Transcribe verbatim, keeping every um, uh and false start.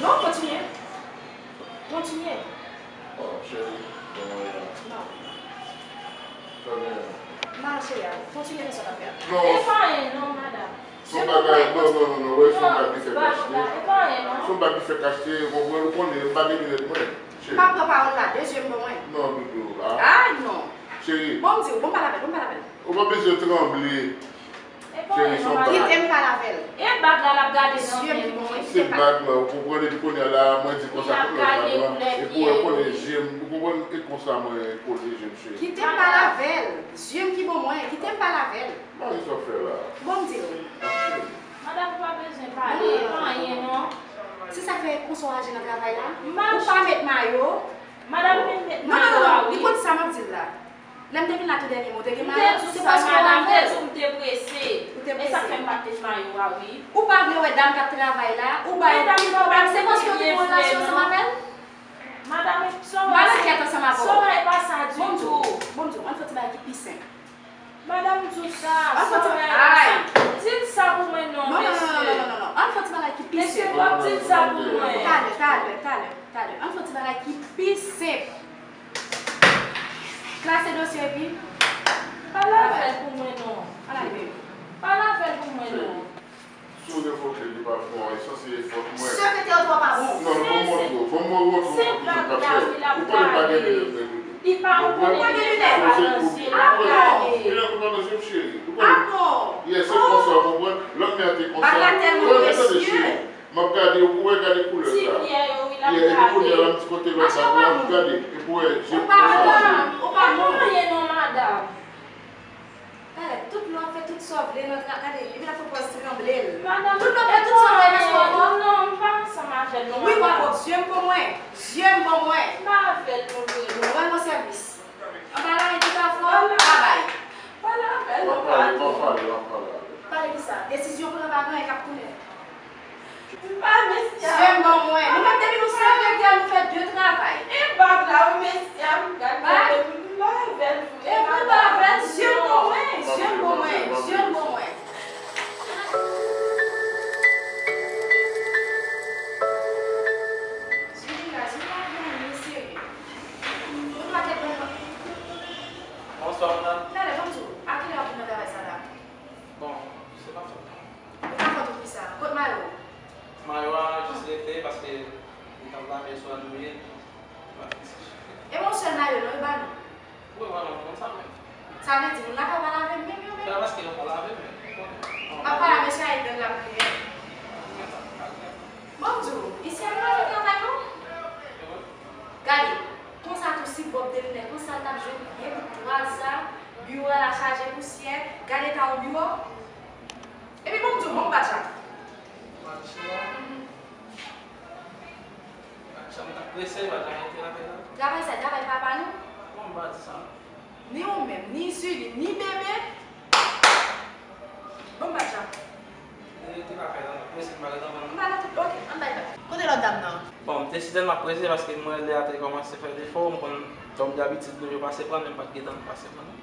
Non, kontinye. Kontinye. Oh, cheri, bon, non. Sa gen? Non, cheri, kontinye fè sa w ap fè a. Non. E pa anyen non, madanm. Se yon bagay, non, non, non, non, wè, se yon bagay ki fèk achte. Se yon bagay ki fèk achte, ou konprann, ou konnen, m pa gen linèt mwen. Cheri. M pa pran pawòl la, de zye m ban mwen. Non, doudou, a. Ay, non. Cheri. Bon, m di w, bon, m pale avè l, bon, m pale avè l. Ou pa bezwen tranble. Cheri, se yon bagay. Kite m pale avè l. E bag la l ap gade nan men mwen. Se bag la, ou konprann, epi kounye a la, mwen di konsa, koulè bag la, epi ou wè konnen je m, ou konprann, e konsa mwen koze je m, cheri. Kite m pale avè l. Zye m ki ban mwen, kite m pale avè l. Mari, sa w fè la? Bon, m di l. Madanm, ou pa bezwen pale, e pa anyen non. Se sa k fè konsa w aji nan travay la? Ou pa met mayo? Madanm, vin met mayo a, wi. Li konn sa m ap di l la. Lè m te vin la tou dènye mwa, ou te gen mayo? Se paske w avè l. M te di w m te prese. Ou te prese. E sa k fè m pa t met mayo a, wi. Ou pa vle wè dam k ap travay la? Ou ba yo pil pwoblèm, se paske w te gen relasyon ansanm avè l? Madanm, e sa w wè, sa w wè e pa sa ditou. Bon, m di w, bon, m di w, ann fè ti bagay ki pi senp. Madanm, di w sa, sa w wè e pa sa. Di l sa pou mwen non, mesye. Non, non, non, non, non, non. Ann fè ti bagay ki pi senp. Mesye, w ap di l sa pou mwen. Talè, talè, talè, talè. Ann fè ti bagay ki pi senp. Klase dosye epi. Pale avè l pou mwen non. Pale avè l. Pale avè l pou mwen non. Si w revoke l, li pa bon, e sanse e fòt mwen. Sekretè w twò pa bon. Non, non, ban m montre w, ban m montre w, montre w ki jan l t ap fè. Ou konnen m pa gen linèt mwen, doudou. Li pa, ou konnen linèt pa nan zye l ap gade. Linèt ou pa nan zye m, cheri. Ou konnen. Yes, se konsa, ou konprann? Lòt men an te konsa. Bagay la tèlman prestye. M ap gade, ou wè, gade koulè sa. Ti pyè yo, wi, l ap gade. Yeah, epi kounye a la, m di kote lòt bag la, m gade. Epi w wè, je m konsa, cheri. Ou pa bon. Ou pa bon. Talè, tout lè w ap fè tout sa w vle nan tra-, gade, epi l ap fè pòz tranble l. Madanm, tout lè w ap fè tout sa w vle nan spò ankò. Non, m pa ansanm avè l non, madanm. Wi, w ap bon, zye m pou mwen, zye m pou mwen. M pa avè l non, vre non. Rann mwen sèvis. Anba la, epi ta fò, pa bay. Pale avè l non, patwon. W ap pale, w ap pale, w ap pale avè l. Pale kisa? Desizyon pran pa gen anyen k ap tounen. M pa mesye a. Zye m ban mwen. Nou menm depi nou sekretè, nou fè de travay. E bag la, wi, mesye a, m gad gade, m pa avè l vre. E pou pa avè l, zye m ban mwen, zye m ban mwen, zye m ban mwen. Zye m la, zye m la, mesye. Mwen pa te pran. Bonswa, madanm. Talè, ban m di w, a kilè w ap vin nan travay sa la? Bon, se pa fòt mwen. Ou pa konn kisa? Kot mayo w? Mayo a jis rete paske li t ap lave sou ann mouye, li pa fini seche. E pa yon sèl mayo non, yo ba nou. Wi, mwen menm, m konn sa menm. Sa vle di, moun la pa lave menm yo menm? Se pa paske yo pa lave, men ou konnen. M ap pale a mesye a, li la mouye. Bon, m di w, isi a nou pa fè travay non. Gade, konsa tou si Bob te vin konsa l t ap jwenn vye bout twal sa, biwo a la chaje pousyè, gade eta yon biwo. Epi bon, m di w, bon, m pa tchak. Match la. Match la, m t ap prese, m pa janm rete lakay la. Travay sa, travay papa nou? Bon, m pa di sa. Ni ou menm, ni Julie, ni bebe. Bon, m pa tchak. Li rete lakay la, m ap prese, m pa rete anvan non. M pa nan tout, ok, ann bay bay. Kote lòt dam nan? Bon, m te sitèlman prese paske m wè lè a te kòmanse fè defo, m konn, kòm dabitid, nou yo pase pran l, men m pa t gentan pase pran non.